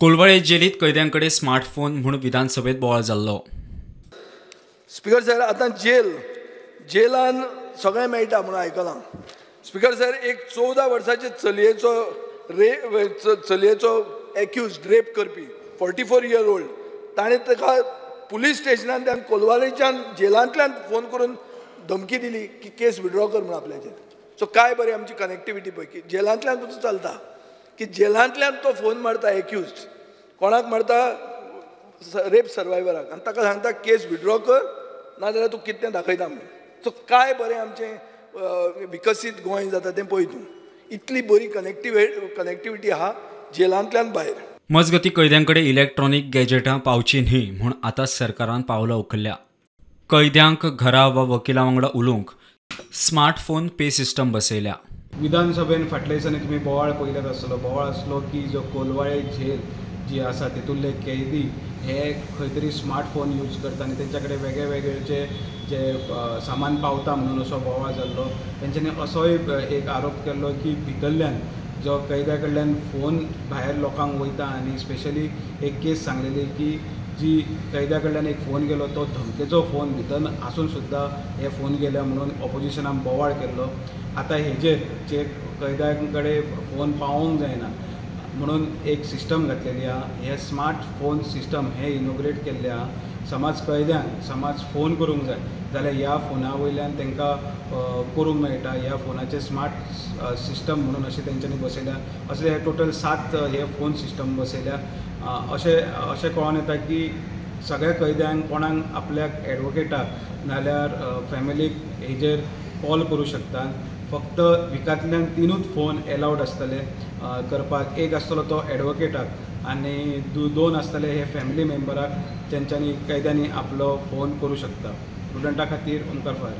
कोलवाळे जेलीत कैद्यां कडेन स्मार्टफोन म्हूण विधानसभेत बोवाळ जाल्लो. स्पीकर सर, आतां जेलान सगळें मेळटा म्हणून आयकलां. स्पीकर सर, एक 14 वर्साचे चलयेचो चलयेचो एक्यूज रेप करपी 44 इयर ओल्ड, ताणें ताका पुलीस स्टेशनांतल्यान कोलवाळेच्यान जेलांतल्यान फोन करून धमकी दिली की केस विड्रॉ कर म्हणून आपल्याचेर. सो काय बरी आमची कनेक्टिविटी पळय की जेलांतल्यान तुजो चलता की जेलांतल्यान तो फोन मारता एक्यूज, कोणाक मारता, रेप सर्वायवराक, आनी ताका सांगता केस विड्रॉ कर नाजाल्यार तूं कितें दाखयता म्हणून. सो काय बरें आमचें विकसीत गोंय जाता तें पळय तूं, इतली बरी कनेक्टिविटी आहा जेलांतल्यान भायर. मजगती कैद्यांकडे इलेक्ट्रॉनिक गॅजेटां पावची न्ही म्हूण आतां सरकारान पावलां उखल्ल्या. कैद्यांक घरा वा वकिला वांगडा उलोवंक स्मार्टफोन पे सिस्टम बसयल्या. विधानसभेन फाटल्या दिसांनी तुमी बोवाळ पळयल्यात आसतलो. बोवाळ आसलो की जो कोलवाळे झेल जी आसा तितूंतले कैदी हे खंय तरी स्मार्टफोन यूज करता आनी तेंच्या कडेन वेगळे वेगळेचे जे सामान पावता म्हणून असो बोवाळ जाल्लो. तेंच्यांनी असोय एक आरोप केल्लो की भितरल्यान जो कैद्या कडल्यान फोन भायर लोकांक वयता आनी स्पेशली एक केस सांगलेली की जी कैद्या कडल्यान एक फोन गेलो तो धमकेचो फोन भितर आसून सुद्दां हे फोन गेले म्हणून ऑपोजिशनान बोवाळ केल्लो. आतां हेजेर जे कैद्यां कडेन फोन पावोवंक जायना म्हणून एक सिस्टम घातलेली आहा. हे स्मार्ट फोन सिस्टम हे इनोग्रेट केल्ले आहा. समज कैद्यांक समज फोन करूंक जाय जाल्यार ह्या फोना वयल्यान तांकां करूंक मेळटा. ह्या फोनाचे स्मार्ट सिस्टम म्हणून अशें तेंच्यांनी बसयल्या. असले हे टोटल 7 हे फोन सिस्टम बसयल्या. अशें अशें कळोन येता की सगळ्या कैद्यांक कोणाक आपल्याक एडवोकेटाक नाल्यार फॅमिलीक हेजेर कॉल करूं शकता. फक्त विकांतल्यान 3 फोन एलावड आसतले करपाक. एक आसतलो तो एडवोकेटाक आनी 2 आसतले हे फॅमिली मेंबराक, तेंच्यांनी कैद्यांनी आपलो फोन करूं शकता. प्रुडंटा खातीर ओमकार फायर.